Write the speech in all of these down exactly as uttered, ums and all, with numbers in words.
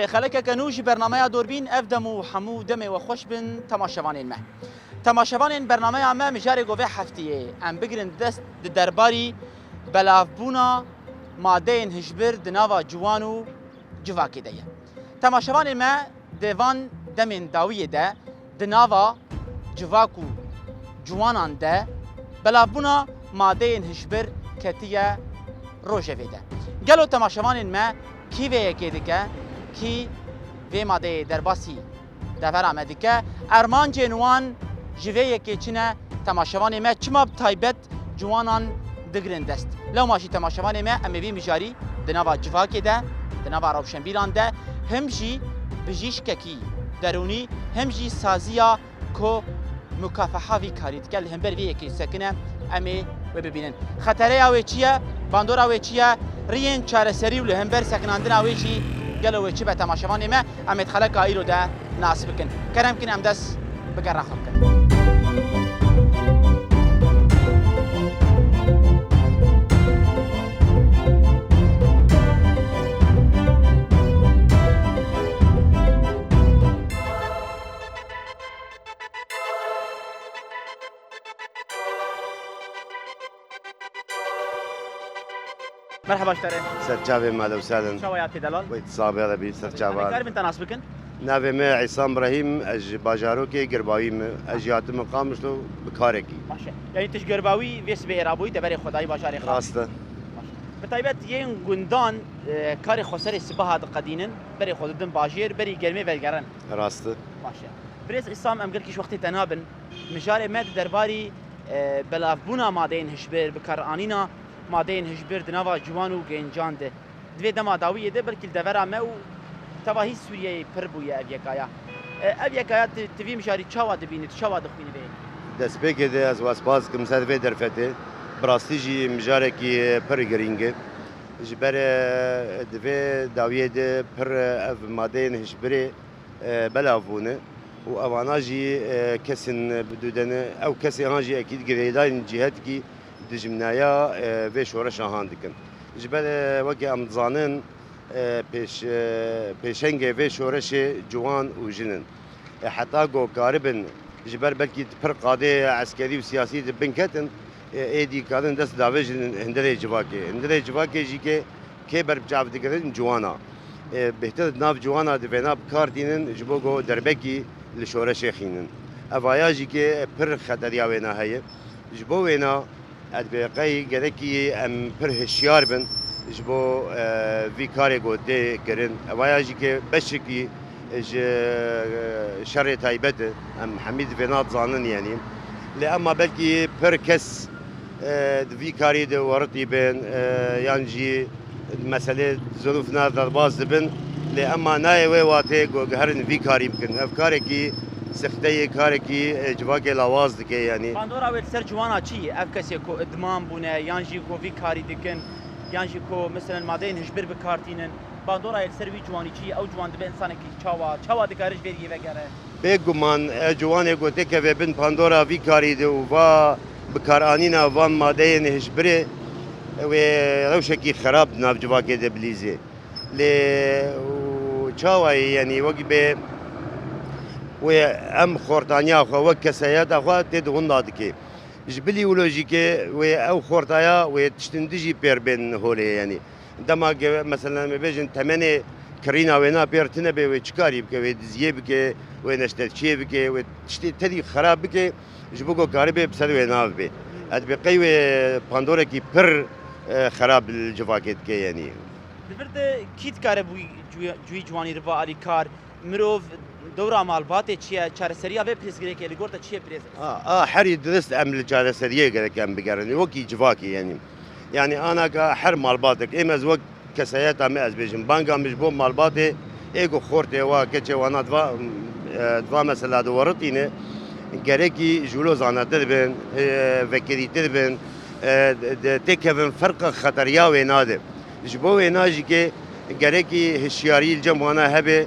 Xelekeke nû ji bernameya Dorbîn, ev dem û hemû demê we xweş bin temaşevanên me. Temaşevanên bernameya me, mijarê ku vê heftiyê em bigirin dest di derbarî belavbûna madeyên hişbir di nava ciwan û civakê de ye. Temaşevanên me, di van demên dawiyê de di nava civak û ciwanan de belavbûna madeyên hişbir ketiye rojevê de. Gelo temaşevanên me kî vê yekê dike, kî vê madeyê derbasî devera me dike? Armancên wan ji vê yekê çi ne? Temaşevanê me çima bi taybet ciwanan digirin dest? Lewma jî temaşevanê me, em ê vî mijarî di nava civakê de, di nava rewşenbîran de, him jî bijîşkekî derûnî, him jî saziya ku mukafeha vî karî dike, li hember vê yekê sekine, em ê wê bibînin. Xetereya wê çi ye? Bandora wê çi ye? Riyên çareserî û li hember sekinandina wê jî gelo wê çi be temaşevanê me? Em ê di xeleka îro de nas bikin. Kerem kin em dest bi gera xwe bikin. Merhaba ji te re. Ser çavê me, Lewselin. Çawa ya tê delal? Wê ti sabe re bî, ser çava. Em ê karibin te nas bikin? Navê me Îsa Îbrahîm, ez ji bajarokê Girbawî me. Ez jî hatime Qamişlo bi karekî. Baş e. Yanî tu ji Girbawî vê sibê êra bûyî, deverê Xwedayî bajarê Qamişlo. Rast e. Baş e. Bi taybet yên gundan, e, karê xweserê sibaha diqedînin, berê xwe didin bajêr, berî germê vegerin. Rast e. Baş e. Birêz Îsam, em gelkî ji wextê te nabin. Mijarê me di derbarî, e, belavbûna madeyên hişbir, bikaranîna madeyên hişbir di nava ciwan û gencan de. Di vê dema dawiyê de belkî li devera me û tevahî Sûriyeyê pir bûye ev yekaya. E, ev yekaya tu, tu vî mijarî çawa dibînî, tu çawa dixwînî vê yekê? Destpêkê de ez we spas dikim ser vê derfetê. Bi rastî jî mijarekî pir girîng e. Ji ber, e, di vê dawiyê de pir, e, ev madeyên hişbirê e, belav bûne û evana jî, e, kesên bi dû de ne. Ew kesê han jî ekîd girêdayên cîhetkî dijminaya, e, vê şoreşa han dikin. Ji ber, e, weke em dizanin, e, pêş-, e, pêşengê vê şoreşê ciwan û jin in. E, heta ku karibin ji ber belkî pir qadê eskerî û siyasî di bin ketin, e, êdî karin dest davêjin hundirê civakê. Hundirê civakê jî ke kê ber bi çav digirin ciwana. E, bêhtir di nav ciwana di vêna bi kar tînin ji bo ku derbekî li şoreşê xînin. Evaya jî ke pir xeteriya wêna heye. Ji bo wêna, ez dibê qey gerekî em pir hişyar bin ji bo, e, vî karê ku tê kirin. Evaya jî ke beşekî ji, e, şerê taybet e. Em hemî di vêna dizanin, yanî. Lê ema belkî pir kes, e, di vî karî de weritî bin, e, yan jî meselê zirûf ne derbas dibin. Lê ema nayê wê watê ku giherin vî karî bikin. Ev karekî sixte ye, karekî, e, civakê lawaz dike, yanî. Bandora wê li ser ciwana çi ye? Ev kesê ku idman bûne, yan jî ku vî karî dikin, yan jî ku, meselen, madeyên hişbir bi kar tînin. Bandora yê li ser wî ciwanî çi ye? Ew ciwan dibe însanekî çawa, çawa dikare ji vê riyê vegere? Bêguman, e, ciwanê ku têkeve bin bandora vî karî de û va bikaranîna van madeyên hişbirê, wê rewşekî xerab di nav civakê de bilîzê. Lê û çawa ye, yanî wekî bê wê em xortaniya xwe wek kesayeta xwe tê di winda dike. Ji bilî û lojîkê wê ew xortaya wê tiştin dijî pêr bên holê, yanî. Dema ge-, mesela, em ê bêjin temenê kirîna wêna pêr tune bê, wê çi karî bike, wê diziyê bike, wê neşterçiyê bike, wê tiştê tedî xerab bike, ji bo ku karibê bi ser wêna bibe. Ez dibê qey wê pandorekî pir, e, xerab li civakê dike, yanî. Li vir de kî dikare bi wî ciwi-, ciwî ciwanî re ve alîkar? Mirov dewra malbatê çi ye? Çareseriya vê pirsgirêkê li gor te çi ye, birêz? A, a, herî dirist em li çareseriyê gerek em bigerin. Wekî civakê, yanî. Yanî anaka her malbatek, êm ez wek kesayeta me ez bêjim. Banga min ji bo malbatê, ê ku xortê wa, keçê wana di va, e, di va mesela de weritîne, gerekî ji wilo zanetir bin, e, vekirîtir bin, e, de, de têkevin ferqa xeteriya wêna de. Ji bo wêna jî ke gerekî hişyarî li cem wana hebe,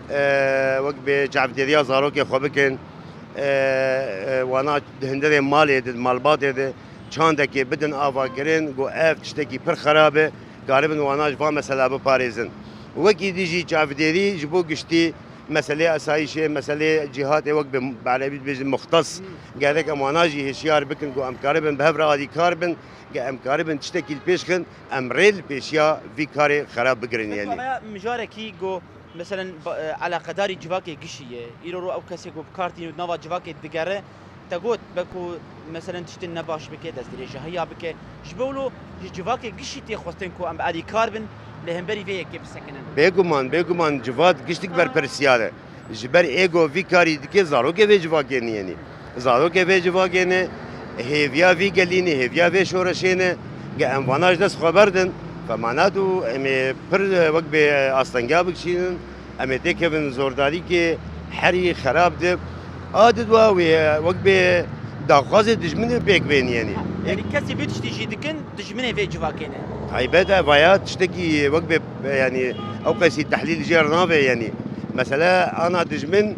e, wek bê çavdêriya zarokê xwe bikin, e, e, wana di hundirê malê de, di malbatê de çandekê bidin avakirin, ku ev tiştekî pir xerab e, karibin wana ji van mesela biparêzin. Wekî dî jî çavdêrî ji bo giştî meselê asayîşê, meselê cîhatê wek bi, bi erebî dibêjin muxtes, gerek em wana jî hişyar bikin ku em karibin bi hev re alîkar bin, ge em karibin tiştekî li pêş xin, em rê li pêşiya vî karê xerab bigirin Belkî yanî. Vaya mijarekî ku, meselen, ba-, e, eleqedarî civakê gişî ye. Îro ro ew kesê ku bi kar tîne û nava civakê digere, te got, be ku, meselen, tiştên nebaş bike, destdirêjahiya bike. Ji bo wilo ji civakê gişî tê xwestin ku em alîkar bin, li hemberî vê yekê bisekinin. Bêguman, bêguman civat giştik berpirsiyar e. Ji ber ê go vî karî dike, zarokê vê civakê nî yenî. Zarokê vê civakê ne, hêviya vî gelî ne, hêviya vê şoreşê ne. Ge em vana ji dest xwe berdin, femanat û em ê pir, e, wek bê astengiya bikişînin, em ê têkevin zordarîkê herî xerab de. A didwa wê, e, wek bê daxwazê dijminê pêk bên yenî. Yanî kesî vê tiştî jî dikin, dijminê vê civakê ne. Taybet e, vaya tiştekî wek bê, yanî ew qesî tehlîl jê re nave, yanî. Mesele ana dijmin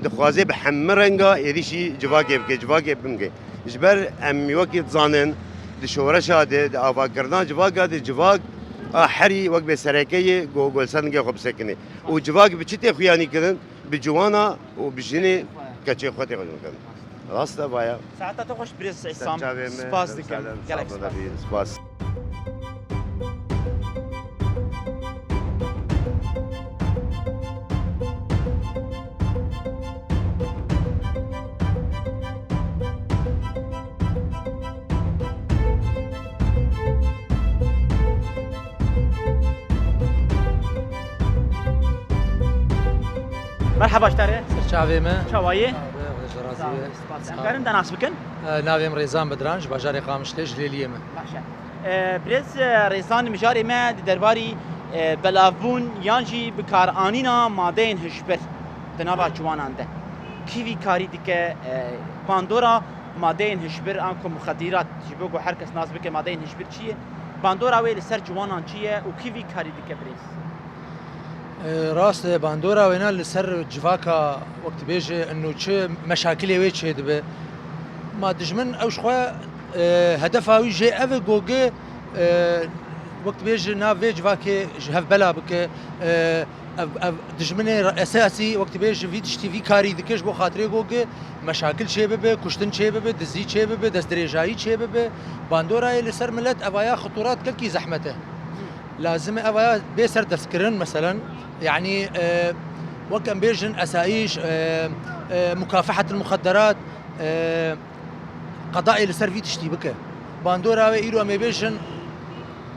dixwaze bi hemî renga êrîşî civakê bike, civakê bimge. Ji ber em wekî dizanin, di şoreşa de, di avakirina civaka de, civak a herî wek bê sereke ye, go-, go li ser ningê xwe bisekine. Û civak bi çi tê xuyanî kirin? Bi ciwana û bi jinê keçê xwe tê xuyanî kirin. Rast e vaya. Saeta te xweş birêz Îsam. Spas dikim. Gelek spas. Spas. Merhaba ji te re. Ser çavê me. Çawa yê? Sağ ol, Xwedê ji razî be. Spas. Em karin te nas bikin? E, navê min Rêzan Bedran, ji bajarê Qamişlê, ji Lêliyê me. Baş e. E, birêz, e, Rêzan mijarê me di derbarî, e, belavbûn yan jî bikaranîna madeyên hişbir di nava ciwanan de. Kî vî karî dike, e, bandora madeyên hişbir an ku muxedîrat, ji bo ku her kes nas bike madeyên hişbir çi ye, bandora wê li ser ciwanan çi ye û kî vî karî dike birêz? E, rast e, bandora wêna li ser civaka, wek dibêje, ino çi meşakilê wê çêdibe. Ma dijmin ew ji xwe, e, hedefa wî jê ev e, goge, e, wek dibêje, nav vê civakê ji hev bela bike. E, ev, ev dijminê re-, esasî, wek dibêje, vî tiştî, vî karî dike ji bo xatirê goge meşakil çêbibe, kuştin çêbibe, dizî çêbibe, destdirêjayî çêbibe. Bandora yê li ser milet evaya xiturat gelkî zehmet e. Lazim e evaya bê serdestkirin, meselen, yanî, e, wek em bêjin, esayîş, e, e, mukafehetil muxedderat, e, qedayê li ser vî tiştî bike. Bandora wê îro em ê bêjin,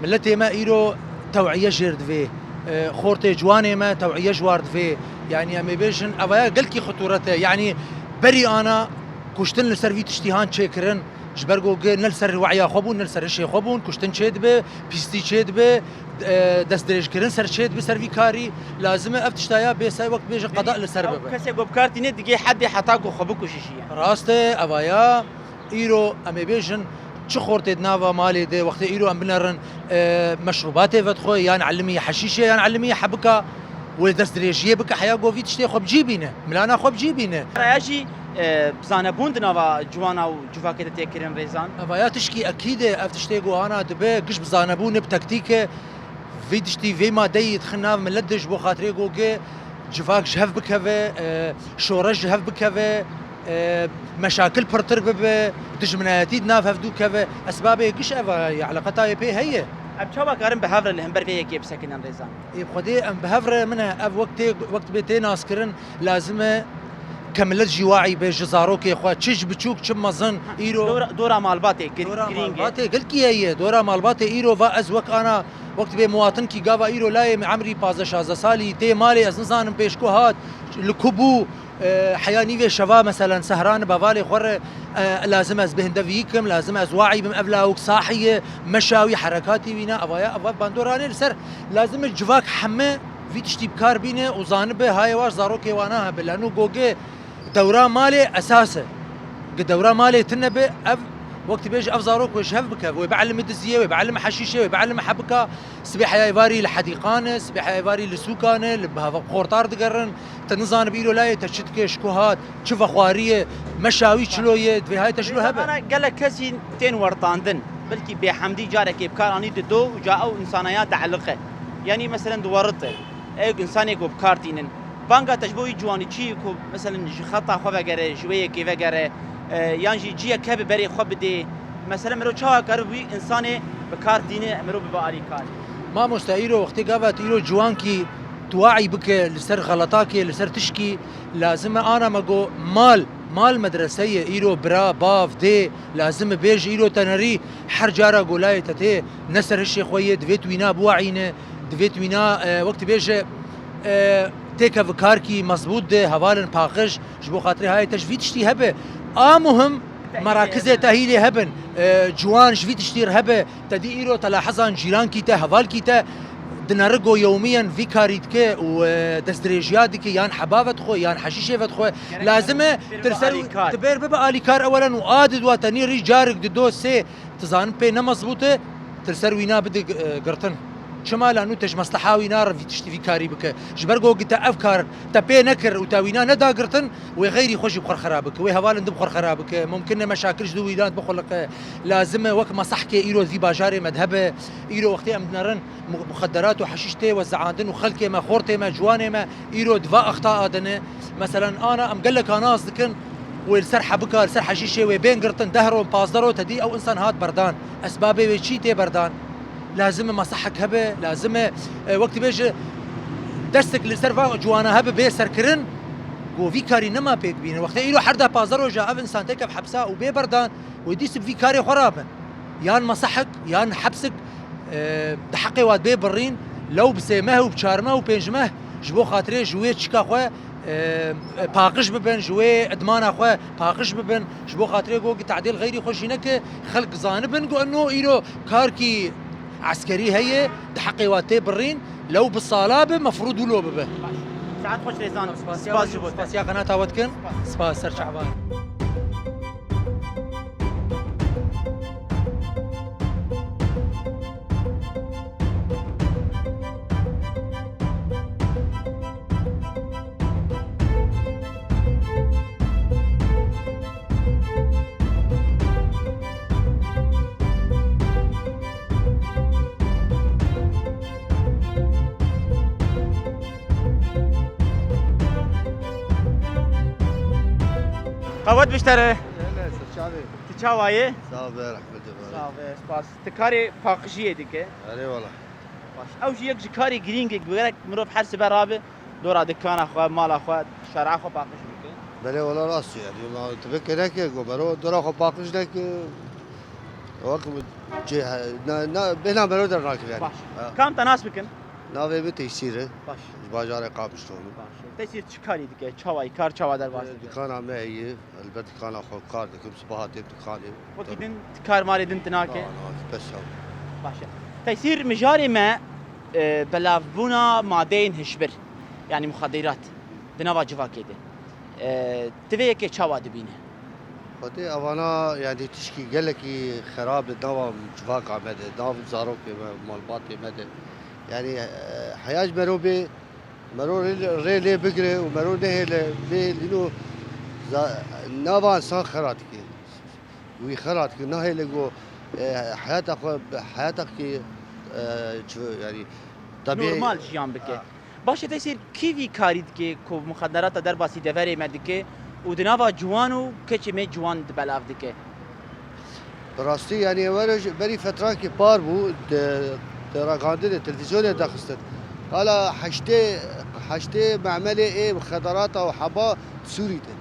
miletê me îro tew'iye jêr divê, e, xortê ciwanê me tew'iye ji war divê. Yanî em ê bêjin, evaya gelkî xitûret e. Yanî berî ana kuştin li ser vî tiştî han çêkirin. Ji ber ku ne li ser we'ya xwe bûn, ne li ser hişê xwe bûn, kuştin çêdibe, pîstî çêdibe, e, destdirêjkirin ser çêdibe, ser vî karî. Lazim e ev tiştaya bê ser wek bêje qeda li ser bibe. Kesê ku bi kar tîne digê hedê heta ku xwe bikuşî jî ye. Rast e, evaya îro em ê bêjin, çi xortê di nava malê de, wextê îro em binerin, e, meşrûbatê vedixwe, yan elimî heşîşê, yan elimî hebika, wê destdirêjiyê bike, heya ku vî tiştê xwe bi cî bîne, milana xwe bi cî bîne. Raya jî, e, bi zanebûn di nava ciwana û civakê de tê kirin Rêzan. Evaya tişkî ekîd e, ev tiştê ku ana dibe, giş bi zanebûn e, bi tektîk e. Vî tiştî, vê madeyî dixin nav milet de ji bo xatirê goge civak ji hev bikeve, e, şoreş ji hev bikeve, e, meşakil pirtir bibe, dijminayetî di nav hevdû keve. Esbabê giş ev e, eleqetayê pê heye. Em çawa karin bi hev re li hember vê yekê bisekinin Rêzan? Ê, bi Xwedê em bi hev re, min e, ev wek tê, wek dibê tê naskirin, lazim e ke milet jî waî be ji zarokê xwe, çi ji biçûk, çi mezin, îro. Dora, dora malbatê gir-, Dora girîng e. Malbatê gelkî heye, dora malbatê îro va ez wek ana, wek dibê muwatinkî gava îro layê min emrî pazdeh şazdeh salî tê malê, ez nizanim pêşku hat, li ku bû, e, heya nîvê şeva, meselen, sehran bi hevalê xwe re, e, lazim ez bêhnde vî kim, lazim ez waî bim, ev lawik sahî ye, meşa wî, herekatî wî ne, evaya, eva bandora nê li ser, lazim e civak heme vî tiştî bi kar bîne û zanibe, hayê wa ji zarokê wana hebe, lanu goge dewra malê esas e. Gi dewra malê tune be, ev, wek dibêje, ev zarok wê ji hev bike, wê bielime diziyê, wê bielime heşîşê, wê bielime hebika, sibê heya êvarî li hedîqan e, sibê heya êvarî li sûkan e, li bi heva xortar digerin. Te nizanibe îro layê te çi dike, ji ku hat, çi vexwarî ye, meşa wî çilo ye, divê hay te ji lo hebe. Ana gelek kesî tên wertandin, belkî bêhemdî carekê bi kar anî dido û ca ew însanaya dieliqe. Yanî meselen diwerite. Ew insanê ku bi kar tînin. Banga te ji bo wî ciwanî çi ku, meselen, ji xeta xwe vegere, ji wê yekê vegere, e, yan jî ciyek hebe berê xwe bidê. Meselen, miro çawa kare wî insanê bi kar tîne, miro bibe alîkar? Mamoste, îro wextê gava tu îro ciwankî tuwaî bike li ser xelatakê, li ser tişkî, lazim e ana me go mal, mal medrese ye, îro bira, bav, dê, lazim e bêje, îro te nerî her cara go layê te tê, ne ser hişê xwe yê, divê tu wîna biwaîne, divê tu wîna, e, wek tu bêje, e, têkevikarkî mezbût de, hevalin paqij, ji bo xatirê hayê te ji vî tiştî hebe. A muhim, merakizê te hîlê hebin, e, ciwan ji vî tiştî re hebe, te dî îro te lahezan cîrankî te, hevalkî te dineri go yewmiyen vî karî dike û, e, destdirêjiya dike, yan heba vedixwe, yan heşîşê vedixwe. Lazim e tu li ser, tu bêr bibe alîkar ewelen û a didwa te nî rî carik di do sê, tu zanin pê ne mezbût e, tu li ser wîna bide, e, girtin. Çima la nû te ji mesleha wîna re vî tiştî vî karî bike? Ji ber go te ev kar te pê nekir û te wîna neda girtin, wê xeyrî xwe jî bi xwe re xera bike, wê hevalin din bi xwe re xera bike, mumkin e meşakil ji dû wîna bixuliqe. Lazim e wek mesehkê îro vî bajarê me de hebe, îro wextê em dinerin mu-, muxedderat û heşîş tê wezeandin û xelkê me, xortê me, ciwanê me îro di va exta a de ne. Meselen, ana em geleka nas dikin, wê li ser hebika, li ser heşîşê wê bên girtin, deh ro, pazdeh ro, te dî ew insan hat berdan. Esbabê wê çî tê berdan? Lazim e mesehek hebe, lazim e, e, wek tu bêje, destek li ser va ciwana hebe bê serkirin, go vî karî nema pêk bîne. Wextê îro her deh pazdeh roja ev insan têkeve hepsa û bê berdan, wê dîs bi vî karê xwe rabin. Yan mesehek, yan hepsik, e, di heqê wan bê birîn, lew bi sê meh û bi çar meh û pênc meh ji bo xatirê ji wê çika xwe, e, paqij bibin, ji wê idmana xwe paqij bibin, ji bo xatirê go tadîl xeyrî xwe jî neke, xelk zanibin go eno îro karkî eskerî heye, di heqê wan tê birîn, lew bi sala be, mefrûd wilo bibe. Saet xweş rêzan. Spas ji bo te. Spasiya qenata we dikin. Spas, ser çavan. Qewet biştere. Hele, ser çavê. Tu çawa yê? Sağ ol be, rahmetê be. Sağ ol be, spas. Tu karê paqijiyê dike? Erê wala. Baş. Ew jî yek ji karê girîng e, gerek mirov her sibe rabe dora dikana xwe, mala xwe, şer'a xwe paqij bike. Belê wala rast e yani. Ma tu vê kereke go mero dora xwe paqij neke. Wek cê, na, na, bêhna mero dernakir yani. Baş. Ha. Kam te nas bikin? Navê min Teysîr e. Baş. Ji bajarê Qamişlo me. Baş. Teysîr çi karî dike? Çawa yî? Kar çawa derbas dike? Dikana me heye. Elbet dikana xwe kar dikim. Sibaha têm dikanê. Wekî din kar marê din tu nake? Na, na, bes ew. Baş e. Teysîr, mijarê me, e, belavbûna madeyên hişbir, yanî muxadîrat, di nava civakê de. E, tu vê yekê çawa dibîne? Xwedê evana, yanî tişkî gelekî xerab di nava civaka me de, nav zarokê me, malbatê me de. Yanî, e, heya ji mero bê, mero rê, rê lê bigire û mero nehêle bê, lîno za-, nava insan xera dike. Wî xera dike, nahêle go, e, heyata xwe, heyata ki, e, çi, yanî, tabiî normal jiyan bike. Ha. Baş e, Teysîr, kî vî karî dike ku muxaderata derbasî deverê me dike û di nava ciwan û keçê me ciwan di belav dike? Bi rastî, yanî, were ji berî fetrakê par bû, di, di ragandinê, televîzyonê dexistin. Qala heştê, heştê memelê ê muxaderata û heba di Sûrî de,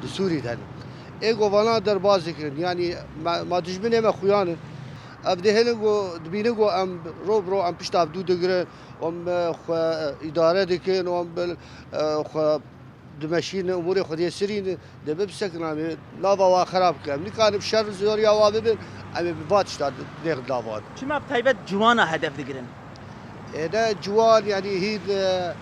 di Sûrî de ne. Ê govana derbas dikirin, yanî, ma, ma dijminê me xuyan in. Ev dihêlin ku dibînin ku em ro bi ro em pişta ev dû digirin, em, e, xwe, e, îdare dikin, em bi, e, xwe dimeşînin, umûrê xwediyê sirînin, dibê bisekin em ê nava wa xerab bikin. Em nikarin bi şer û zoriya wa bibin, em ê bi va tişta nêxin nava wan. Çima bi taybet ciwana hedef digirin? Êde ciwan, yanî hîn, e,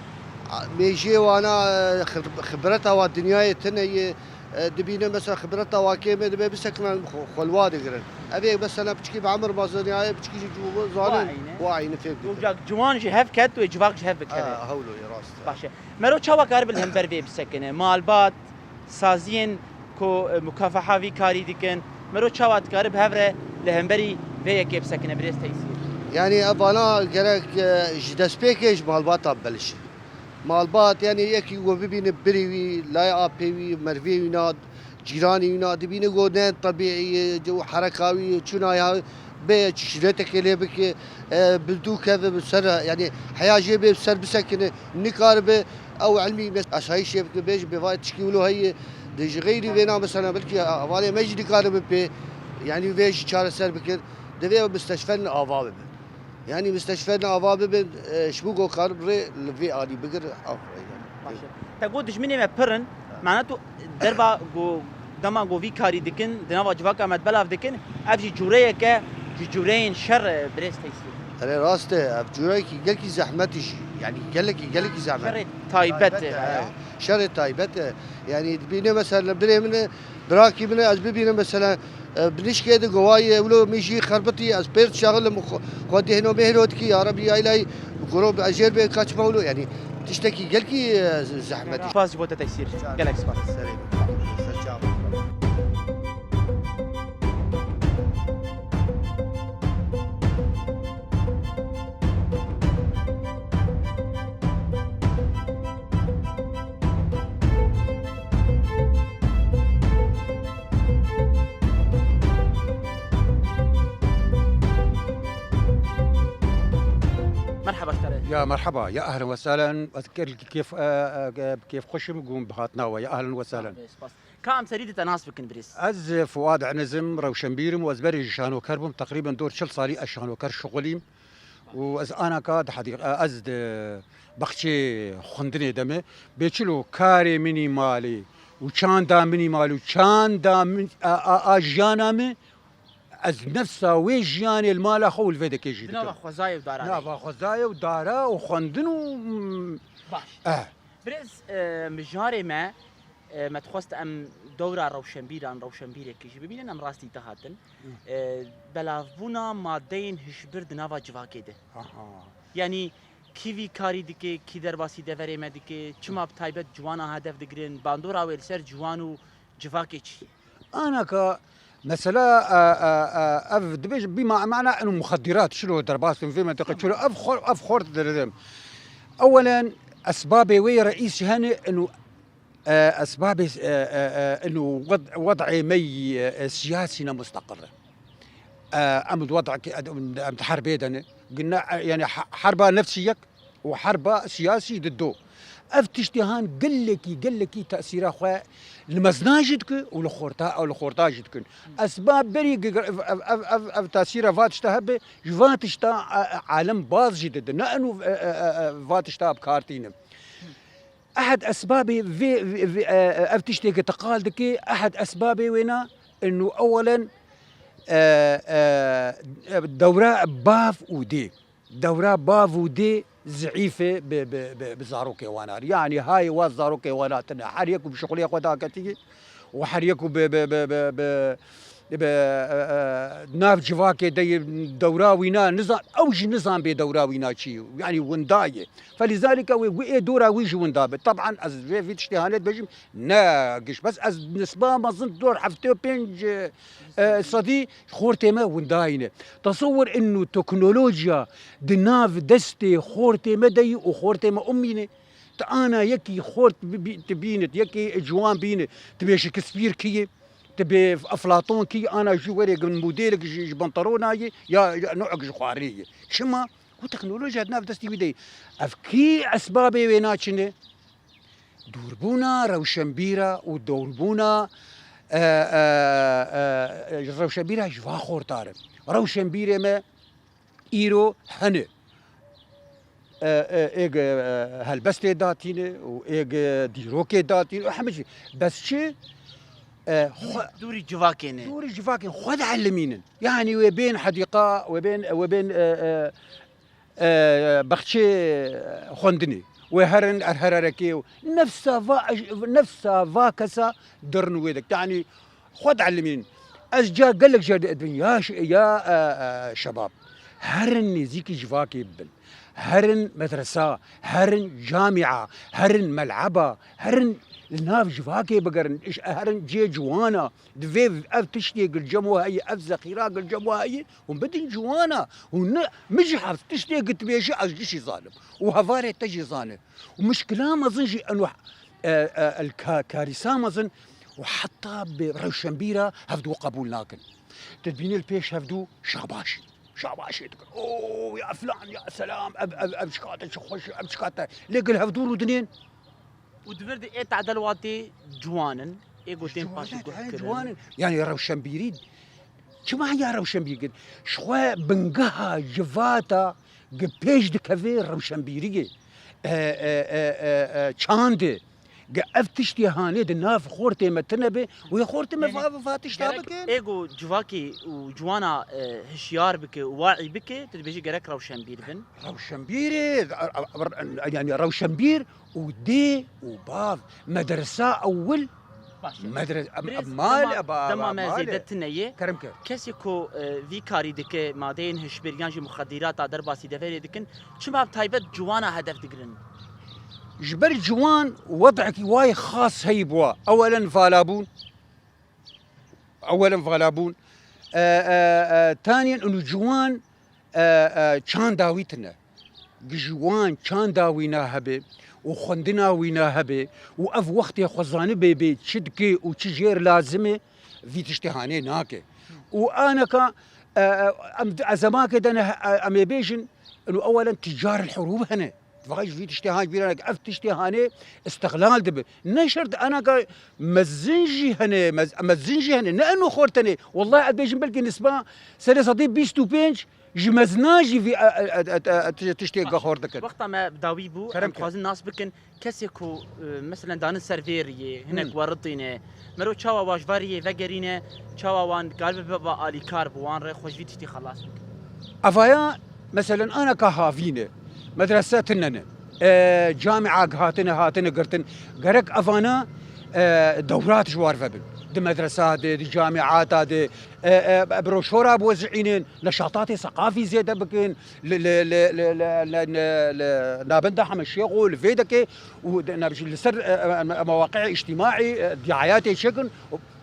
mêjiyê wana, e, xib-, xibreta wa dinyayê tune ye. E, dibîne mesela xibreta wa kêm e, dibê bisekinan xwe, xwe li wa digirin. Ev ê mesela piçikî bi emir mezin ya, piçikî jî ciwo zanin. Wa eyne. Wa eyne fêm dikin. Ocak ciwan ji hev ket wê civak ji hev bikeve. Ha, hewlo ye, rast e. Baş e. Mero çawa karibe li hember vê bisekine? Malbat, saziyên ku, e, mukafaha vî karî dikin. Mero çawa dikare bi hev re li hemberî vê yekê bisekine, birêz Teysîr? Yanî ev vana gerek, e, ji destpêkê ji malbata belişe. Malbat, yani yekî we bibîne birê wî, layê apê wî, mervê wî na, cîranê wî na, dibîne ku ne tebîî ye, û hereka wî, çûna ya bê şîreteke lê bike, e, bi dû keve bi ser, yani heya jê bê bi ser bisekine, nikaribe ew ilmî mes-, asayîşê bike, bêje bê vay tişkî wilo heye, de ji xeyrî vêna mesela belkî hevalê me jî nikaribe pê, yani vê jî çareser bikin, divê ew misteşferin ava bibe. Yani misteşferin ava bibin, e, ji bo ku karib rê li vê alî bigir, af rê yani. Baş e. Te got dijminê me pir in, mane tu derba ku dema ku vî karî dikin, di nava civaka me belav dikin, ev jî cûreyeke ji cûreyên şer, e, birêz Teysîr. Erê rast e, ev cûreyekî gelkî zehmet jî, yani gelekî, gelekî zehmet. Şerê taybet e, he. Şerê taybet e. Yani dibîne mesela birê min e, Birakî min e, ez bibînim mesela, e, binişkê de govayê wilo min jî xerbitî, ez pêr çaxilim xwe, xwe dêhno mêhno dikî, ya Rebî, ya Îlahî, guro bi ejêr bê kaçma wilo, yani tiştekî gelkî, e, zehmetî. Spas ji bo te Teysîr. Gelek spas. Serê min. Ser çav. Merhaba ji te re. Ya merhaba, ya ehlen we sehlen, ez gelkî kêf, e, e, e, kêfxweş im ku bi hatina we, ya ehlen we sehlen. Spas. Ka em serî di te nas bikin birêz. Ez Fuad Enes im, rewşenbîr im û ez berê jî şanoker bûm, teqrîben dor çil salî ez şanoker şixulîm. Û ez anaka di hedî-, ez di baxçê xwendinê de me. Bê çilo karê min î malê û çanda min î malê û çanda min a, a, a jiyana min, ez nefsa wê jiyanê li mala xwe û li vê dekê jî dikim. Di nava xwezayê û dara de. Nava xwezayê û dara û xwendin û, mm, baş. Eh. Birêz, e, mijarê me, e, me dixwest em dewra rewşenbîran, rewşenbîrekî jî bibînin, em rastî te hatin. Hı. E, belavbûna madeyên hişbir di nava civakê de. Aha. Yanî kî vî karî dike, kî derbasî deverê me dike, çima bi taybet ciwana hedef digirin, bandora wê li ser ciwan û civakê çi ye? Anaka mesela, e, e, e, ev dibêje bî ma-, mana inu muxeddirat, çilo derbas bin vê mentiqe, çilo ev xor-, ev xort diridin. Ewelen esbabê wê reîs hene inu, e, esbabê, e, e, e, inu wed-, wed'ê me yî, e, siyasî ne mustaqil e. E, em di wed'ekî, em di herbê de ne. Gine, e, yani ha-, herba nefsî yek, û herba siyasî di do. Ev tiştê han gelekî, gelekî tesîra xwe li meznan jî dike û li xorta, ew li xorta jî dikin. Esbab berî gi-, ev, ev, ev, ev, ev tesîra va tişta hebe, ji va tişta, e, e, alem baz jî dide. Ne eno, e, e, e, e, va tişta bi kar tîne. Ehad esbabê vê, vê, vê, e, e, ev tiştê ki te qal dike, ehad esbabê wêna, eno ewelen, e, e, e, dewra bav û dê. Dewra bav û dê zeîf e bi, bi, bi, bi zarokê wan a. Yanî hayê wa zarokê wan hatine. Her yek û bi şixulê xwe daketî û her yek û bi, bi, bi, bi, bi, bi, e, e, nav civakê de yê dewra wî na nizan, ew jî nizan bê dewra wî na çi ye. Yanî winda ye. Felîzalîka wê, wê ê dora wî jî winda be. Taban ez vê vî tiştê hanê dibêjim, ne giş. Bes ez nisba mezin dor heftê û pênc, e, e, sedî xortê me windayî ne. Tesewwur inu teknolojiya di nav destê xortê me de yî û xortê me ummî ne. Ti ana yekî xort bi-, bi-, ti bînit, yekî ciwan bînit, ti bê Şekspîr kî ye, ti bê Eflaton kî ye, ana jî werê gin modêlek ji, ji pantalona ye, ya, ya no'ek ji xwarê ye. Çima? Ku teknolojiya di nav destî wî de ye. Ev kî esbabê wê naçine? Dûrbûna rewşenbîra û dûrbûna, e, e, e, rewşenbîra ji va xortar e. Rewşenbîrê me îro hene. E, e, êg, e, helbestê datîne û êg, e, dîrokê datîne û hemî jî. Bes çi? E, xwe dûrî civakê ne. Dûrî civakê xwe dielimînin. Yanî wê bên hedîqa, wê bên, wê bên, e, e, e, baxçê xwendinê. Wê herin er hererekê û nefsa va, nefsa va kesa dirin wê dik. Yanî xwe dielimînin. Ez ca gelek car dibin ya ş-, ya, e, e, şebab. Herin nêzîkî civakê bibin. Herin medresa, herin camia, herin mel'eba, herin Li nav civakê bigerin, iş herin cê ciwana. Divê ev tiştê gilcem we heye, ev zexîra gilcem we heye, hûn bidin ciwana. Hûn ne, min jî heft tiştê gitibêje, ez jî zanim. Û hevalê te jî zane. Û mişkila mezin jî eno, e, e, el ka-, karîsa mezin û heta bi rewşenbîra hevdû qebûl nakin. Tu dibînî li pêş hevdû şabaşî. Şabaşê dikin. Oo, ya filan, ya selam, ev, ev, ev çikate çi xweş, ev çikate. Lê gil hevdû rûdinên. Û di vir de ê tadel watê ciwan in, ê gotên paşê guh kirin. Ciwan in. Yani rewşenbîrî, çima ya rewşenbîrî? Ji xwe bingeha civata gi pêş dikeve rewşenbîriyê. E, e, e, e, e, çandê. Ge ev tiştê hanê di nav xortê me tine be, wê xortê me Yani va, va tişta gerek bikin. Ê go civakê û ciwana, e, hişyar bike û waî bike, tu dibêjî gerek rewşenbîr bin. Rewşenbîrê, a, a, a, yani rewşenbîr û dê û bav, medresa ewil, Baş e. medre-, em, Birêz, em, mal dema, e, ba-, dema ba-, me mal e. zêde tine ye. Kerem ke. Kesê ku, e, vî karî dike, madeyên hişbir yan jî muxedîrata derbasî deverê dikin, çima bi taybet ciwana hedef digirin? Ji ber ciwan wedekî wayê xas heyî bûa. Ewelen valabûn. Ewelen valabûn. E, e, e, taniyên û ciwan, e, e, çanda wî tine. Gi ji wan çanda wî na hebe û xwendina wî na hebe û ev wextê xwe zanibê bê çi dike û çi jêr lazim e, vî tiştê hanê nake. Û aneka, e, e, em di ezemake de ne, e, em ê bêjin, û ewelen tîcar el hurûb hene. Vay ji vî tiştê han, ji bîra neke. Ev tiştê hanê îstixlal dibe. Ne şert aneka mezin jî hene, mez-, mezin jî hene. Ne eno xortene. Wallahi ez bêjim belkî nisba serê sedî bîst û pênc ji mezna jî vî, e, e, e, e, e, tiştê Baş. gehor dikin. Wexta me bi dawî bû, Kerem em ke. dixwazin nas bikin, kesê ku, e, meselen danin ser vê riyê, hinek Hmm. weritîne, mero çawa wa ji va riyê vegerîne, çawa wan galibe bibe alîkar bi wan re, xwe ji vî tiştî xelas bikin. Evaya, meselen, aneka havîne, medrese tine ne. E, camia hatine, hatine girtin. Gerek evana, e, dewrat ji war vebin. Di medresa de, di camiata de, e, e, broşora biwezînin, neşatatê seqafî zêde bikin, li, li, li, li, li, li, li, li nabenda Heme Şêxo, li vê dekê û de, nabijî li ser, e, e, e, mewaqi'ê îctîmaî, e, diayatê çêkin.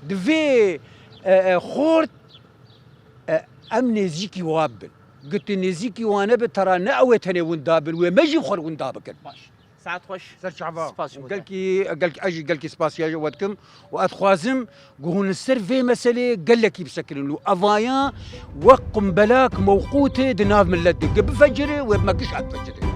Divê, e, e, xort, e, em nêzîkî wa bibin. Gotê nêzîkî wa nebe, tera ne ew ê tenê winda bin, wê me jî xwe winda bikin. Baş. Saet xweş. Ser çava. Spas ji we. Gelkî, gelkî, ez jî gelkî spasiya ji we dikim û ez dixwazim ku hûn li ser vê meselê gelekî bisekinin û evaya wek qumbelak mewqûtê di nav millet de. Ge bifecire, wê bi me giş ez difecire.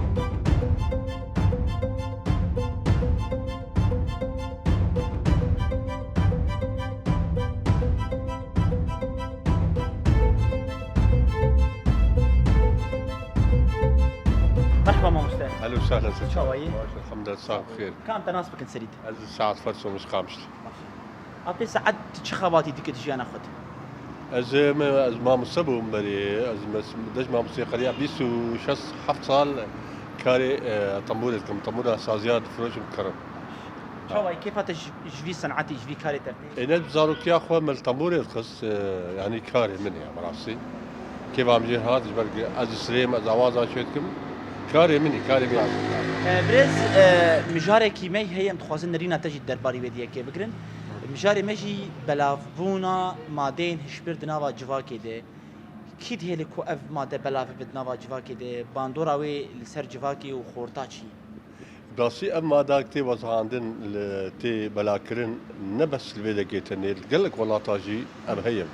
Merhaba mamoste. Ehlen we sehlen. Çawa yî? Baş, elhamdülillah, sax xêr. Ka em te nas bikin serî de. Ez Saet Ferso, min ji Qamişlo. Baş. Apê Saet, tu çi xebatî dikî di jiyana xwe de? Ez, me, ez mamoste bûm berê. Ez mes-, dej mamosteyê xeriya bîst û şeş heft sal karê, e, tembûrê dikim. Tembûra saziya difiroşim, dikerim. Çawa yî, kêfa te ji, ji vî senetî, ji vî karê te tê? Ê, ne, bi zarokiya xwe min li tembûrê dixist, e, yanî karê min e, bi rastî. Kêfa min jê hat, ji ber ku ez disirêm, ez awaza çê dikim. Karê min e, karê min e. E, birêz, e, mijarekî me heye, em dixwazin nerîna te jî derbarî wê diyekê bigirin. Mijarê me jî belavbûna madeyên hişbir di nava civakê de. Kî dihêle ku ev made belav bibe di nava civakê de? Bandora wê li ser civakê û xorta çi? Rastî ev mada tê wezihandin, li, tê belakirin, ne bes li vê dekê tenê, li gelek welata jî ev heye.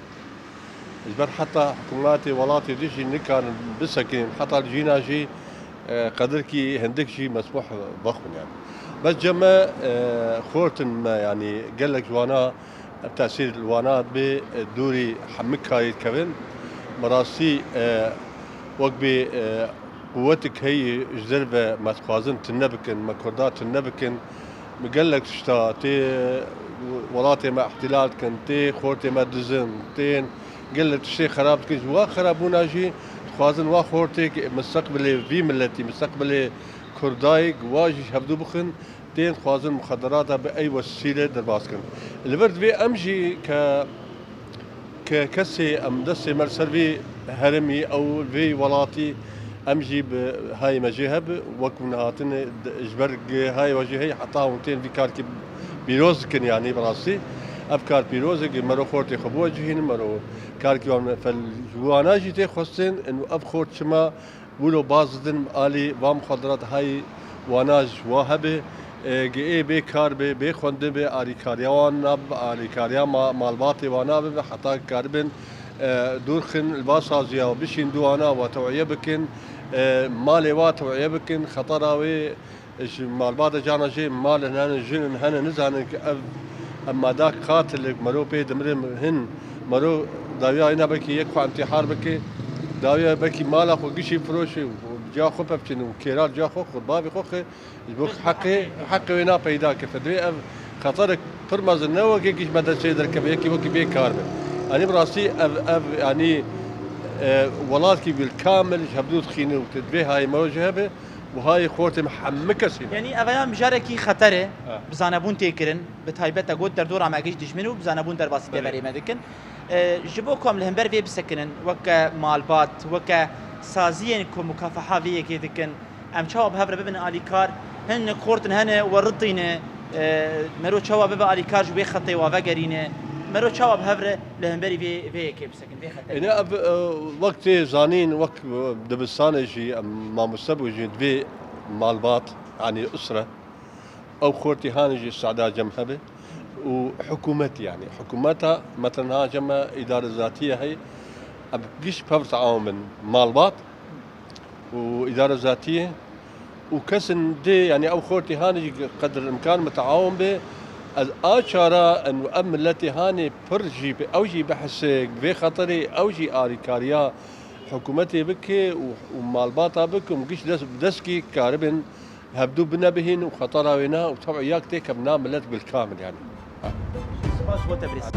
Ji ber heta hikûmetê welatê din jî nikarin bisekinin, heta li cîna jî, e, qedirkî hindik jî mesmûh vexwin yani. Bes cem me, e, xortin me, yanî gelek ji wana Ev tesîr li wana bê, e, dûrî hemî karî dikevin. Bi rastî, e, wek bê, e, quwetik heyî ji derve me dixwazin tune bikin, me Kurda tune bikin. Bi gelek tişta tê welatê me îhtîlal dikin, tê xortê me dizin, tên gelek tiştê xerab dikin. Ji wa xerabûna jî dixwazin wa xortê ku misteqbilê vî miletî, misteqbilê Kurdayê, wa jî ji hevdû bixin. Tên dixwazin muxederata bi ey wesîle derbas kin. Li vir divê em jî ke, ke kesê em destê me li ser vî herêmî ew vî welatî em jî bi hayê me jê hebe, wek hûn hatine de, ji ber hayê we jê heye heta hûn tên vî karkî Pîroz dikin, yanî bi rastî ev kar pîroz e, mero xortê xwe biwecihînin, mero karkî wan fel ji wana jî tê xwestin, û ev xort çima wilo baz didin alî va muxadirat hay wana ji wa hebe, e, gi ê bê kar be, bê xwendin be, alîkariya wan nabe, alîkariya ma-, malbatê wana bibe, heta karibin, e, dûr xin li va saziya bişîn dû wana wa tew'iye bikin, e, malê wa tew'iye bikin, xetera wê Ji malbata cana jê malin hene, jinin hene, nizanin ki ev, ev mada qatilik, mero pê dimirim hin, mero dawiya ayna belkî yek xwe intihar bike, dawiya belkî mala xwe gişî firoşe û ciya xwe pevçin û kêra ciya xwe xwe, bavê xwe xwe, ji bo heqê, heqê wê na peyda ke. Fedwê ev xeterek pir mezin ne wekî giş medreseyê derkeve, yekî wekî bê kar be. Yanî bi rastî ev, ev, yanî, e, welatkî bil kamil ji hevdû dixîne û te divê hayê mero jî hebe. Buhayê xortê me hemî kesî ne. Yanî ev ya mijarekî xeter e, Ha. bi zanebûn tê kirin, bi taybet te got derdora me giş dijmin û bi zanebûn derbasî Belê. deverê me dikin. E, ji bo ku em li hember vê bisekinin, weke malbat, weke saziyên ku mukafeha vê yekê dikin, em çawa bi hev re bibin alîkar, hin xortin hene we ritîne, e, mero çawa bibe alîkar ji wê xetê wa vegerîne, mero çawa bi hev re li hemberî vê, vê yekê bisekinin? Êne ev, e, wek tê zanîn, wek, e, dibistanê jî, em mamoste bû jî, divê malbat, yanî usre, ew xortî hanê jî Seda Cem hebe û hikûmet, yanî hikûmeta, metelen ha Cem e, îdare zatiye heye, em giş pev teawun bin, malbat û îdare zatiye û kesin dê, yanî ew xortî hanê jî qedir imkan miteawun bê. Ez a çara en ev miletê hanê pir jî bi, ew jî behsê vê xeterê, ew jî alîkariya hikûmetê bike û, û malbata bike û giş dest, deskî karibin hevdû binebihîn û xetera wê na û tew'e yak tê kevna milet bil kamil yanî. Spas bo te birêz.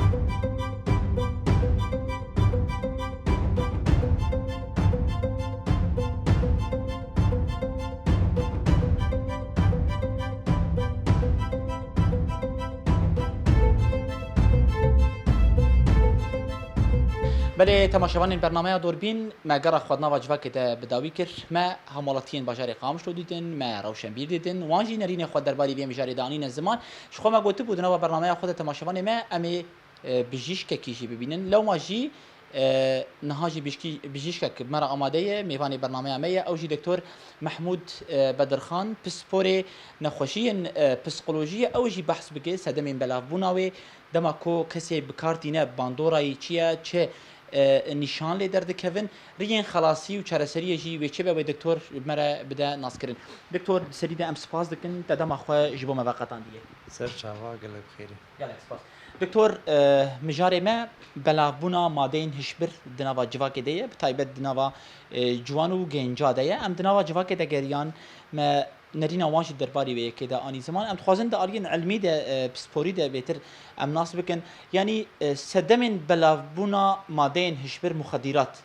Belê, temaşevanên bernameya Dorbîn, me gera xwe di nava civakê de bi dawî kir. Me hemwelatiyên bajarê Qamişlo dîtin, me rewşenbîr dîtin, wan jî nerînê xwe derbarî vê mijarê de anîne ziman. Ji xwe me gotibû di nava bernameya xwe de temaşevanê me, em ê e, bijîşkekî jî bibînin. Lewma jî, e, niha jî bijkî-, bijîşkek bi me re amade ye, mêvanê bernameya me ye. Ew jî Doktor Mehmûd, e, Bedirxan, pisporê nexweşiyên, e, psîkolojiyê. Ew jî behs bike sedemên belavbûna wê. Dema ku kesê bi kar tîne, bandorayî çi ye, çi, e, nîşan lê derdikevin, riyên xelasî û çareseriyê jî wê çi be, wê doktor bi me re bide naskirin. Doktor, di serî de em spas dikin, te dema xwe ji bo me veqetandiye. Ser çava, gelek bi xêrî. Gelek spas. Doktor, e, mijarê me belavbûna madeyên hişbir di nava civakê de ye, bi taybet di nava, e, ciwan û genca de ye. Em di nava civakê de geriyan, me nerîna wan jî derbarî vê yekê de anî ziman. Em dixwazin di aliyên ilmî de, e, pisporî de bêtir em nas bikin. Yanî, e, sedemên belavbûna madeyên hişbir, muxedîrat,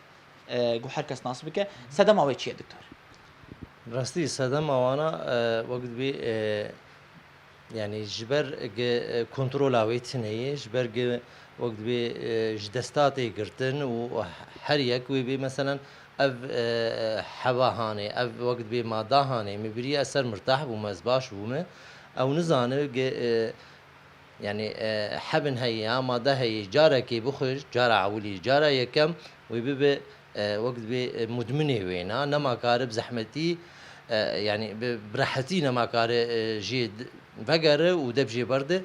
e, ku her kes nas bike, sedema wê çi ye, doktor? Rastî sedema wana, e, wek dibê, e, yanî ji ber gi, e, kontrola wê tune ye, ji ber gi wek dibê, e, ji desta tê girtin û her yek wê bê, meselen, ev, e, heba hanê, ev wek dibê mada hanê, min birî ez ser mirtah bûme, ez baş bûme, ew nizane gi, e, Yanî, e, hebin heye ya made heye, carekê bixwe, cara ewilî, cara yekem, wê bibe, e, wek dibê, e, mudminê wêna, nema kare bi zehmetî, e, yanî bi, bi rehetî nema kare, e, jê d-, vegere û deb jê berde.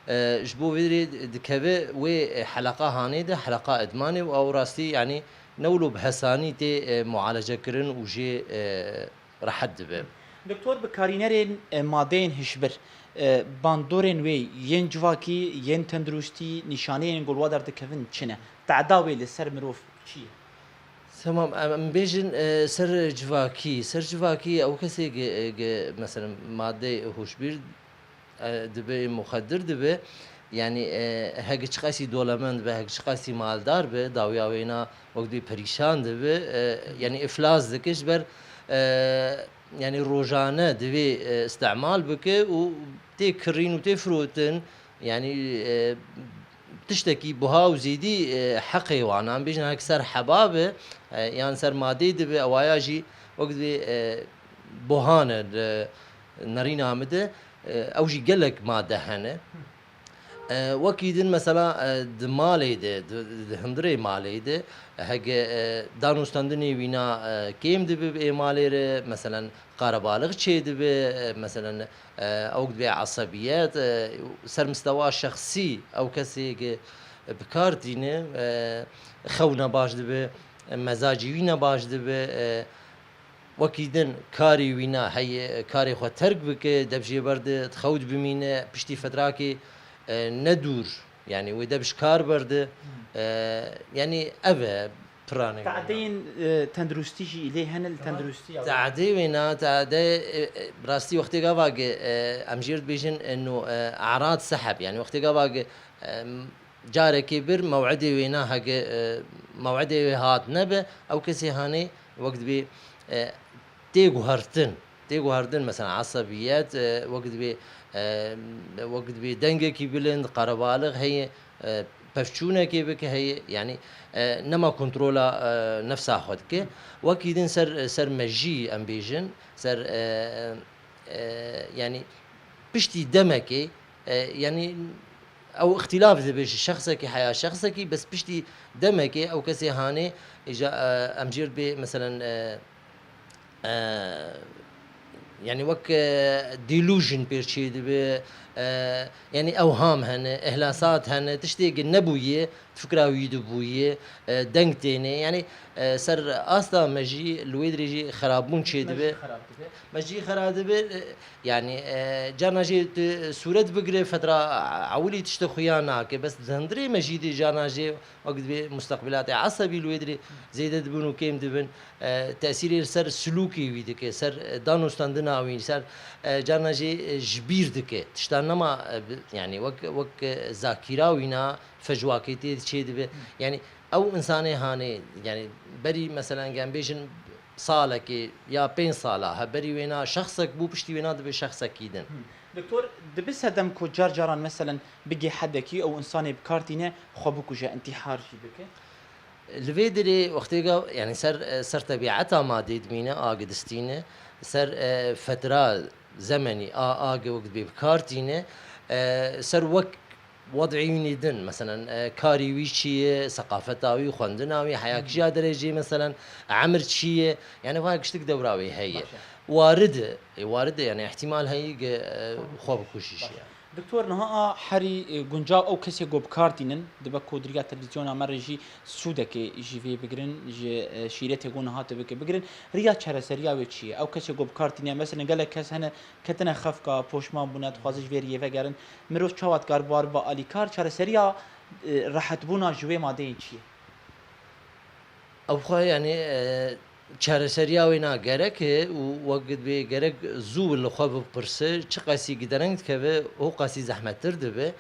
E, ji bo vê rê dikeve wê, e, heleqa hanê de, heleqa idmanê û ew rastî, yanî ne wilo bi hesanî tê, e, mualece kirin û jê, e, rehet dibe. Doktor, bikarînerên, e, madeyên hişbir, e, bandorên wê yên civakî, yên tenduristî, nîşaneyên ku li wa derdikevin çi ne? Teda wê li ser mirov çi ye? Tamam, em, em bêjin, e, ser civakî. Ser civakî ew kesê ge, ge, mesela madeyê hişbir, e, dibe, muxedir dibe. Yanî, e, hegi çiqasî dolemend be, hegi çiqasî maldar be, dawiya wêna wek dibê perîşan dibe, e, yanî îflas dike ji ber, e, yanî rojane divê, e, îstemal bike û tê kirîn û tê firotin, yanî, e, tiştekî buha û zêdî, e, heqê wan, em bêjin hek ser heba be, e, yan ser madê dibe, ewaya jî wek dibê, e, buha ne, di nerîna min de, e, ew jî gelek made hene. E, wekî din mesela, e, di malê de, di, di hundirê malê de, heke, e, danûstandinê wîna, e, kêm dibe bi ê malê re, meselen, qarebalix çêdibe, e, meselen, e, ew dibe esebiyet, e, ser mistewa şexsî ew kesê ke bi kar tîne, e, xewna baş dibe, e, mezacî wî ne baş dibe, e, Wekî din karê wîna heye, karê xwe terk bike, dev jê berde, di xew de bimîne, piştî fetrakê, e, ne dûr, yanî wê dev ji kar berde, e, yanî ev e piranê wîna. Tadeyên, e, tenduristî jî lê hene li tenduristiya wê. Tadê wêna, tade, e, e, bi rastî wextê gava ge, e, em jê re dibêjin, e, no, e, arad seheb, yanî wextê gava ge, e, Carekê bir mew'idê wê nahege, e, mew'idê wê hat nebe, ew kesê hanê wek dibê, e, tê guhertin, tê guhertin, mesela esebiyet, e, wek dibê, e, wek dibê dengekî bilind, qerebalix heye, e, pevçûnekê bike heye, yanî, e, nema kontrola, e, nefsa xwe dike. Wekî din ser, ser mejî em bêjin, ser, e, e, yanî piştî demekê, e, yanî ew îxtîlaf dibe ji şexsekî heya şexsekî, bes piştî demekê ew kesê hanê, îja, e, em jê re dibê, meselen, e, e, yanî wek, e, delusion pêr çêdibe, e, yanî ewham hene, ihlasat hene, tiştê ki nebûye, fikra wî dibûye, e, deng têne. Yanî, e, ser asta me jî li wê dirê jî xerabûn çêdibe. Me jî xerab dibe. Me jî xerab dibe, e, Yanî, e, carna jê tu sûret bigire, fetra ewilî tiştê xuya nake. Bes di hundirê me jî dê carna jê wek dibê musteqbilatê esebî li wê dirê zêde dibin û kêm dibin. E, tesîrê li ser silûkê wî dike, ser, e, danûstandina wî, ser, e, carna jê, e, ji bîr dike. Tiştan nema, e, bi, yanî wek, wek, e, zakîra wîna fecwakê tê çêdibe. Yanî ew însanê hanê, yanî berî, meselen, em bêjin salekê ya pênc sala, he, berî wêna şexsek bû, piştî wêna dibe şexsekî din. Hmm. Doktor, dibe sedem ku car caran, meselen, bigê hedekî ew însanê bi kar tîne, xwe bikuje, intîhar jî bike? Li vê dirê wextê ga, yanî ser, ser tebieta madê dimîne, agi distîne, ser, e, fetra zemenî a, agi wek dibê bi kar tîne, e, ser wek wed'î wînî din, meselen, e, karî wî çi ye, seqafeta wî, xwendina wî, heya kîja dereceyê, meselen, emir çi ye, yanî vay giştik dewra wê heye. Baş e. Warid e, e, warid e, yanî îhtîmal heye ge, e, xwe bikujî jî. Baş e. Doktor, niha a herî, e, guncav ew kesê ku bi kar tînin, dibe ku di riya televîzyona me re jî sûdekê ji vê bigirin, ji, e, şîretê ku niha tu bike bigirin, riya çareseriya wê çi ye? Ew kesê ku bi kar tîne, meselen, gelek kes hene, ketine xefka, poşman bûne, dixwazin ji vê riyê vegerin. Mirov çawa dikar bi wan bibe alîkar? Çareseriya, e, rehetbûna ji wê madeyên çi ye? Ew xwe, yanî, e, çareseriya wê na gerek e û wek dibê gerek zû li xwe bipirse, çi qasî gidereng dikeve, ho qasî zehmettir dibe.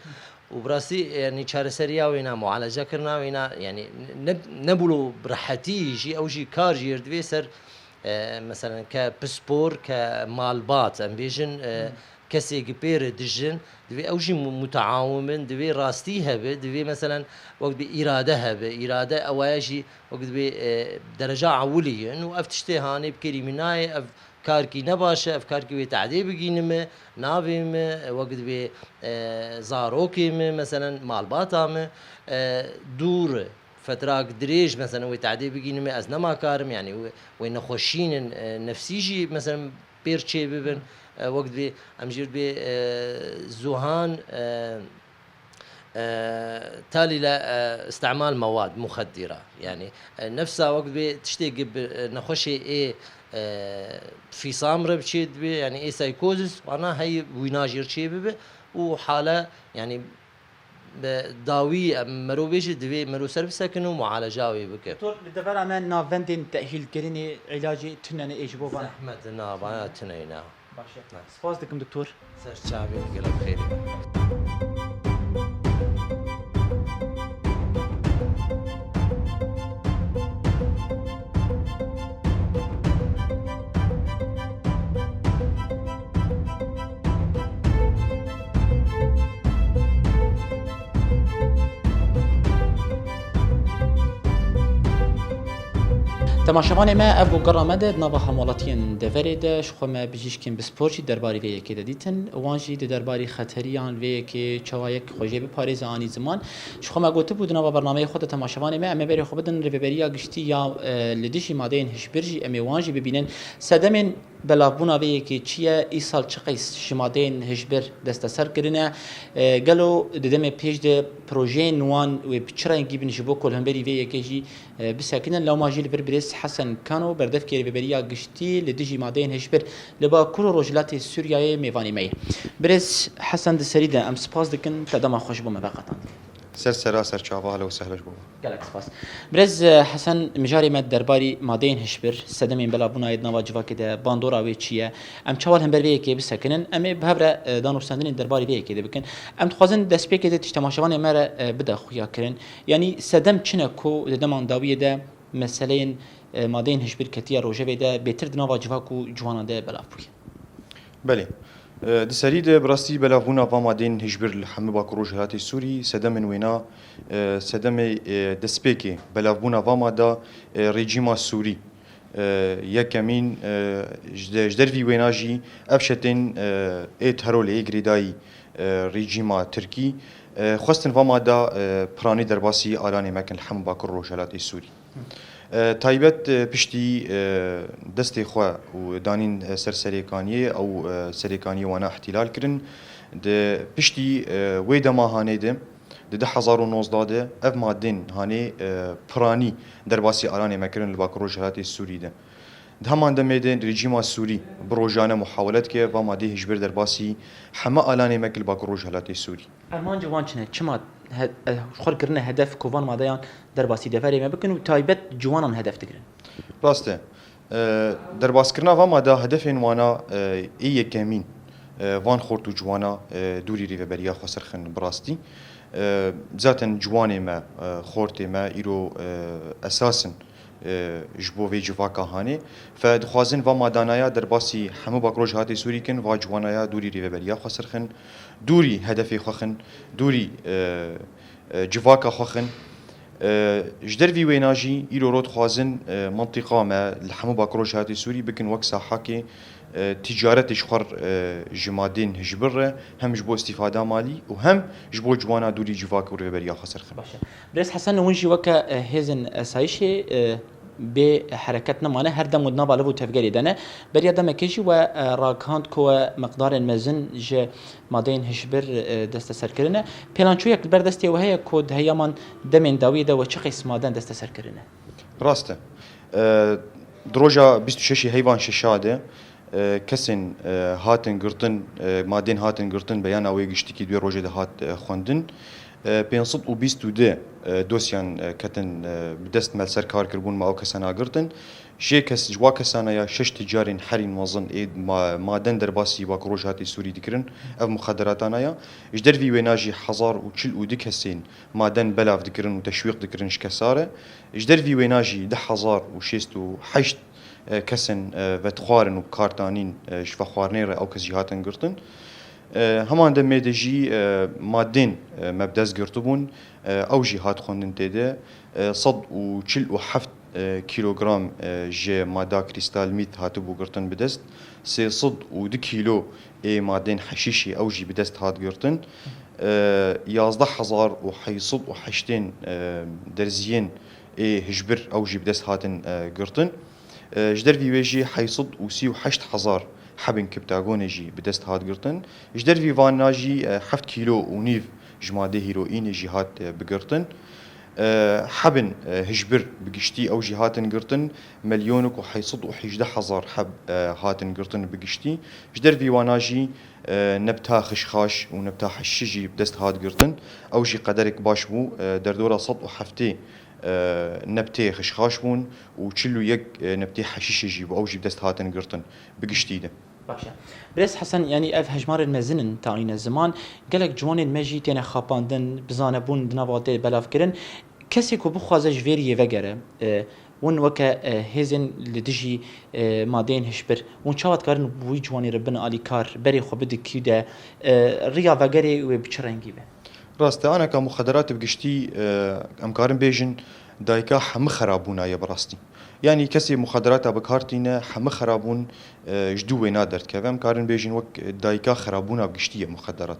Û bi rastî, yanî çareseriya wê na, mualece kirina wê na, yanî ne, ne bûlo bi rehetî jî, ew jî kar jî divê ser, e, meselen, ke pispor, ke malbat, em bêjin, e, kesê ki pê re dijin, divê ew jî mu-, mutaawin bin, divê rastî hebe, divê, meselen, wek bi îrade hebe. Îrade ewaya jî wek divê, e, dereca ewilî yin û ev tiştê hanê bi kêrî min nayê, ev karkî ne baş e, ev karkî wê tehdê bigînime, navê me, e, wek divê, e, zarokê me, meselen, malbata me, e, dûr e, fetrak dirêj, meselen, wê tehdê bigînime, ez nema karim, yanî wê, wê nexweşînin, e, nefsî jî, meselen, pêr çê bibin. E, wek divê em jê re dibê, e, zuhan, e, e, talî le, e, îstemal mewad muxedîra. Yanî, e, nefsa wek divê tiştê gi bi, e, nexweşê ê, e, fîsam re bi çê dibe, yanî ê saykozis, wana heyî wîna jê re çê bibe û hale, yanî, Bi dawî em merov bêje divê merov ser bisekin û mualeca wê bike. Doktor, li devera me navendên tehîlkirinê, îlacê tune ne ê ji bo van. Zehmet e, na, vana tune ye, na. Baş e. Na. Spas dikim, doktor. Ser çavê, gelek xêrê. Temaşevanê me, ev û gera me de di nava hemwelatiyên deverê de ji xwe me bijîşkên pispor jî derbarî vê yekê de dîtin. Wan jî di derbarî xeteriyan vê yekê çawa yek xwe jê biparêze anî ziman. Ji xwe me gotibû di nava bernameyê xwe de temaşevanê me, em ê berê xwe bidin rêveberiya giştî ya, e, li dijî madeyên hişbir jî em ê wan jî bibînin. Sedemên belavbûna vê yekê çi ye? Îsal çi qeys ji madeyên hişbir desteser kirine? E, gelo di demê pêş de projeyên wan wê bi çi rengî bin ji bo ku li hemberî vê yekê jî e, bisekinin. Lewma jî li vir birêz Hesen Kano, berdevkê rêveberiya giştî li dijî madeyên hişbir li Bakur û Rojhilatê Sûriyeyê mêvanê me ye. Birêz Hesen, di serî de em spas dikin, te dema xwe ji bo me veqetand. Ser sera ser çava, hele û sehle ji bo me. Gelek spas. Birêz, e, Hesen, mijarê me derbarî madeyên hişbir, sedemên belavbûna yê di nava civakê de, bandora wê çi ye? Em çawa li hember vê yekê bisekinin? Em ê bi hev re, e, danûstendinên derbarî vê yekê de bikin. Em dixwazin destpêkê de tişt temaşevanê me re, e, bide xuyakirin. Yanî sedem çi ne ku di deman dawiyê de meseleyên, e, madeyên hişbir ketiye rojevê de bêtir di nava civak û ciwanan de belav bûye? Belê. E, di serî de bi rastî belavbûna va madeyên hişbir li hemû Bakur Rojhilatê Sûrî sedemên wêna, e, sedemê, e, destpêkê belavbûna va mada, e, rejîma Sûrî, e, yekemîn, e, ji de-, ji dervî wêna jî ev şetên, e, ê terorê yê girêdayî, e, rejîma Tirkî, e, xwestin va mada, e, piranî derbasî alanê me kin li hemû Bakur Rojhilatê Sûrî. E, taybet, e, piştî, e, destê xwe û danîn, e, ser Serêkaniyê, ew, e, Serêkaniyê wana îhtîlal kirin. Di piştî, e, wê dema hanê de, di du hezar û nozdeh de ev madên hanê, e, piranî derbasî alanê me kirin li Bakur Rojhilatê Sûrî de. Di heman demê de rejîma Sûrî bi rojane muhawele dike va madê hişbir derbasî heme alanê me kir li Bakur Rojhilatê Sûrî. Armanca wan çi ne? Çima he-, e, xwe kirine hedef ku van madeyan derbasî deverê me bikin û taybet ciwanan hedef digirin? Rast e. E, derbaskirina van mada hedefên wana, e, ê yekemîn, e, van xort û ciwana, e, dûrî rêveberiya xwe serxin bi rastî. E, zaten ciwanê me, e, xortê me îro, e, esas in, e, ji bo vê civaka hanê. Fe dixwazin va madanaya derbasî hemû Bakur Rojhilatê Sûrî kin, va ciwanaya dûrî rêveberiya xwe serxin, dûrî hedefê xwe xin, dûrî, e, e, civaka xwe xin. E, ji dervî wêna jî îro rot dixwazin, e, mintîqa me li hemû Bakur Rojhilatê Sûrî bikin wek sahakê, e, ticaretê ji xwe, e, ji madên hişbir re, hem ji bo îstîfada malî û hem ji bo ciwana dûrî civak û rêveberiya xwe serxin. Baş e. Birêz Hesen, hûn jî weke, e, hêzên esayîşê, e, bê hereket nemane, her dem û di nava liv û tevgerê de ne. Beriya demekê jî we, e, ragihand ku we miqdarên mezin ji madeyên hişbir, e, desteser kirine. Pêlançoyek li ber destê we heye ku di heyaman demên dawiyê de we çi qeys maden desteser kirine? Rast e. E, di roja bîst û şeşê heyvan şeşa de, e, kesên, e, hatin girtin, e, madên hatin girtin, beyana wê giştikî duê rojê de hat, e, xwendin. E, pênc sed û bîst û du, e, dosyan, e, ketin, e, bi dest me li ser kar kiribûn, me ew kesana girtin. Jê kes, ji wa kesana ya şeş ticarên herîn mezin ê ma-, maden derbasî Bakur Rojhilatê Sûrî dikirin, ev muxederatana ya. Ji dervî wêna jî hezar û çil û du kesên maden belav dikirin û teşwîq dikirin ji kesa re. Ji dervî wêna jî du hezar û şêst û heşt, e, kesên, e, vetixwarin û kartanîn, e, ji vexwarinê re ew kes jî hatin girtin. E, heman demê de jî, e, madên, e, me bi dest girtibûn, e, ew jî hat xwendin tê de. E, sed û çil û heft, e, kîlogram, e, ji mada krîstal mît hatibû girtin bi dest. Sê sed û du kîlo ê madên heşîşê ew jî bi dest hat girtin. E, yazdeh hezar û heyt sed û heştên, e, derziyên ê hişbir ew jî bi dest hatin, e, girtin. E, ji dervî wê jî heyt sed û sî û heşt hezar hebên kiptagonê jî bi dest hat girtin. Ji dervî vana jî, e, heft kîlo û nîv ji madê hîroînê jî hat, e, bigirtin. E, hebên, e, hişbir bi giştî ew jî hatin girtin. Milyonek û heyt sed û hejdeh hezar heb, e, hatin girtin bi giştî. Ji dervî wana jî, e, nebta xişxaş û nebta heşîş jî bi dest hat girtin. Ew jî qederek baş bû. E, derdora sed û heftê, e, nebtê xişxaş bûn û çil û yek, e, nebtê heşîşê jî bû. Ew jî bi dest hatin girtin bi giştî de. Baş e. Birêz Hesen, yanî ev hejmarên mezin in te anîne ziman. Gelek ciwanên me jî têne xapandin, bi zanebûn di nava tê belavkirin. Kesê ku bixwaze ji vê riyê vegere, e, hûn weke, e, hêzên li dijî, e, madeyên hişbir, hûn çawa dikarin wî ciwanî re bin alîkar, berê xwe bidin kî de, e, riya vegerê wê bi çi rengî be? Rast e, aneka muxederatê bi giştî, e, em karin bêjin dayika hemû xerabûna ye bi rastî. Yanî kesê muxederata bi kar tîne, hemî xerabûn, e, ji dû wêna derdikeve. Em karin bêjin wek dayika xerabûna giştî ye muxederat.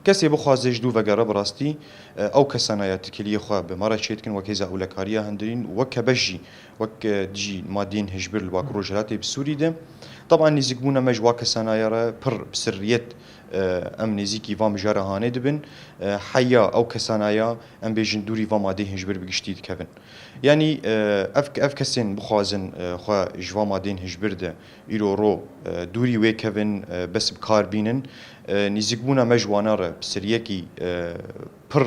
Kesê bixwaze ji dû vegere bi rastî, e, ew kesana ya têkiliyê xwe bi me re çêdikin, wek hêza ewlekariya hundirîn, wek kebeş jî, wek, e, dijî madeyên hişbir li Bakur Rojhilatê bi Sûrî de. Teban nêzîkbûna me ji wa kesanaya re pir bi sirriyet, e, em nêzîkî va mijara hanê dibin. E, heya ew kesana ya, em bêjin, dûrî va madeyên hişbir bi giştî dikevin. Yanî, e, ev, ev kesên bixwazin, e, xwe ji va madeyên hişbir de îro ro, e, dûrî wê kevin, e, bes bi kar bînin, e, nêzîkbûna me ji wana re bi siriyekî, e, pir,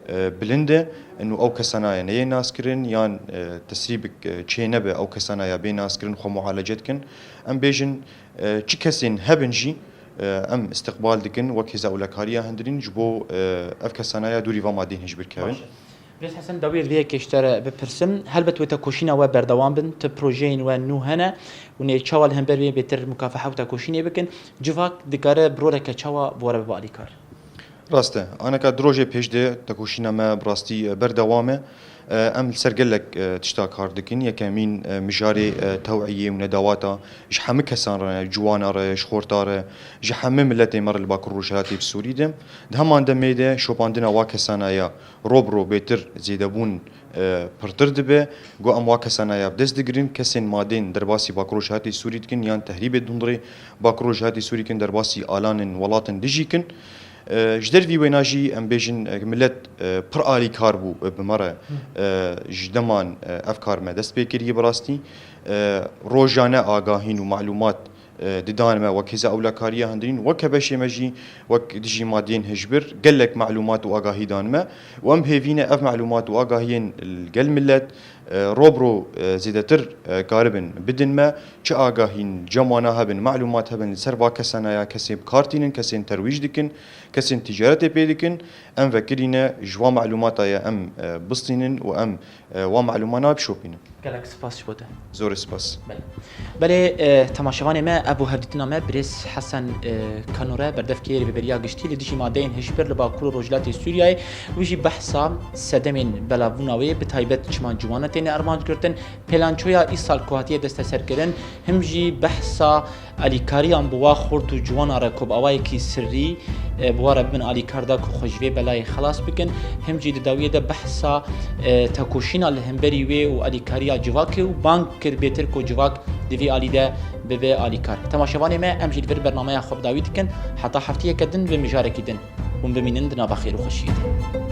e, bilind e. Û ew kesana ya neyê naskirin yan, e, tesrîbik, e, çê nebe ew kesana ya bê naskirin xwe mualece dikin. Em bêjin, e, çi kesên hebin jî, e, em îstiqbal dikin wek hêza ewlekariya hundirîn ji bo, e, ev kesana ya dûrî va madeyên hişbir kevin. Baş e. Birêz Hesen, dawiyê li vê yekê ji te re bipirsim. Helbet wê tekoşîna we berdewam bin. Tu projeyên we nû hene û nê çawa li hember wê bêtir mukafeha û tekoşînê bikin? Civak dikare bi roleke çawa bi we re bibe alîkar? Rast e. Aneka du rojê pêş de tekoşîna me bi rastî, e, berdewam e. E, em li ser gelek, e, tişta kar dikin. Yekemîn, e, mijarê, e, tewiyê û nedawata ji hemî kesan re, ji wana re, ji xorta re, ji hemî miletê me re li Bakur Rojhilatê bi Sûrî de. Di heman demê de şopandina wa kesana ya ro bi ro bêtir zêdebûn, e, pirtir dibe. Go em wa kesana ya bi dest digirin, kesên madeyên derbasî Bakur Rojhilatê Sûrî dikin yan tehrîbê di hundirê Bakur Rojhilatê Sûrî kin, derbasî alanên welatên dijî kin. E, ji dervî wêna jî em bêjin, e, milet, e, pir alîkar bû, e, bi me re, e, ji deman, e, ev kar me dest pê kiriye bi rastî. E, rojane agahîn û malûmat, e, didan me wek hêza ewlekariya hundirîn, wek kebeşê me jî, wek dijî madeyên hişbir, gelek malûmat û agahî dan me û em hêvî ne ev malûmat û agahiyên li gel milet, e, ro bi ro, e, zêdetir, e, karibin bidin me. Çi agahîn, cem wana hebin, malûmat hebin li ser va kesana ya kesên bi kar tînin, kesên terwîj dikin, kesên tîcaretê pê dikin, em vekirîne ji wa malûmata ya em, e, bistînin û em, e, wa malûmana bişopînin. Gelek spas ji bo te. Zor spas. Belê. Belê, e, temaşevanê me, ev bû hevdîtina me, birêz Hesen, e, Kanore, berdevkê Rêveberiya Giştî li dijî madeyên hişbir li Bakur û Rojhilatê Sûriyeyê. Wî jî behsa sedemên belavbûna wê, bi taybet çima ciwana têne armanc girtin, pêlançoya îsal ku hatiye desteserkirin, him jî behsa alîkariyan bi wa xort û ciwana re ku bi awayekî sirrî, e, bi wa re bibin alîkar da ku xwe ji vê belayê xelas bikin. Him jî di dawiyê de behsa, e, tekoşîna li hemberî wê û alîkariya civakê û bang kir bêtir ku civak di vî alî de bibe alîkar. Temaşevanê me, em jî li vir bernameya xwe bi dawî dikin. Heta heftiyeke din bi mijarekî din. Hûn bimînin di nava xêr û xweşiyê de.